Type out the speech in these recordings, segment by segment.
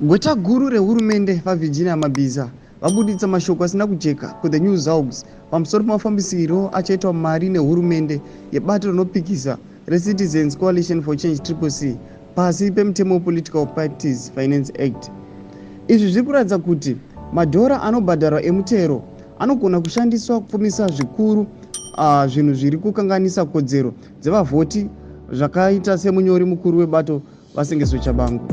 Gweta guru rehurumende VaVirginia Mabhiza vabuditsa mashoko asina kujeka kuThe New Zaugs pamusoro pemafambisirwo achaitwa mari nehurumende yebato rinopikisa reCitizens Coalition for Change Triple C pasi pemutemo wePolitical Parties Finance Act. Izvi zviri kuratidza kuti madhora anobhadharwa emutero anogona kushandiswa kupfumisa zvikuru zvinhu zviri kukanganisa kodzero dzevavhoti zvakaita semunyori mukuru webato VaSengezo Tshabangu.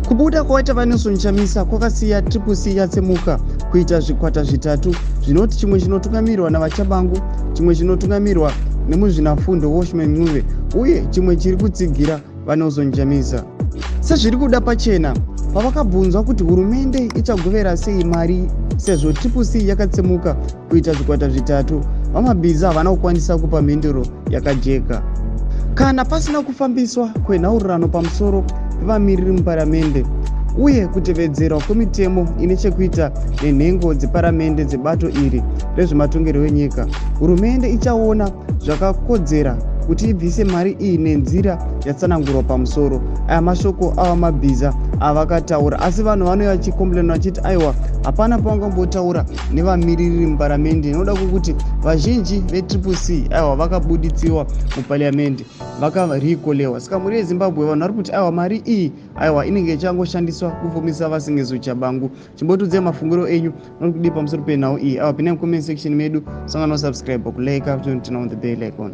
Kubuda kwaita VaNelson Chamisa kwakasiya Triple C yatsemuka kuita zvikwata zvitatu zvinoti chimwe chinotungamirwa naVaTshabangu, chimwe chinotungamirwa nemuzvinafundo Welshman Ncube uye chimwe chiri kutsigira VaNelson Chamisa. Sezviri kuda pachena, pavakabvunzwa kuti hurumende ichagovera sei mari sezvo Triple C yakatsemuka kuita zvikwata zvitatu, VaMabhiza havana kukwanisa kupa mhinduro yakajeka. Kana pasina kufambiswa kwenhaurirano pamusoro pevamiriri muparamende uye kutevedzerwa kwemitemo ine chekuita nenhengo dzeparamende dzebato iri rezvematongerwo enyika, hurumende ichaona zvakakodzera kuti ibvise mari iyi nenzira yatsanangurwa pamusoro. Aya mashoko aVaMabhiza avakataura, asi vanhu vanouya vachicomplaina vachiti aiwa hapana pavangambotaura nevamiririri muparamende inoda kwekuti vazhinji veTriple C aiwa vakabuditsiwa muparliament vakarekolewa. Saka mhuri yeZimbabwe vanhu vari kuti aiwa mari iyi aiwa inenge ichangoshandiswa kupfumisa VaSengezo Tshabangu. Chimbotiudzai mafungiro enyu nori kudii pamusoro penhau iyi. Aiwa, pinai mucomment section medu, sangano subscribe, kulike, turn on the bell icon.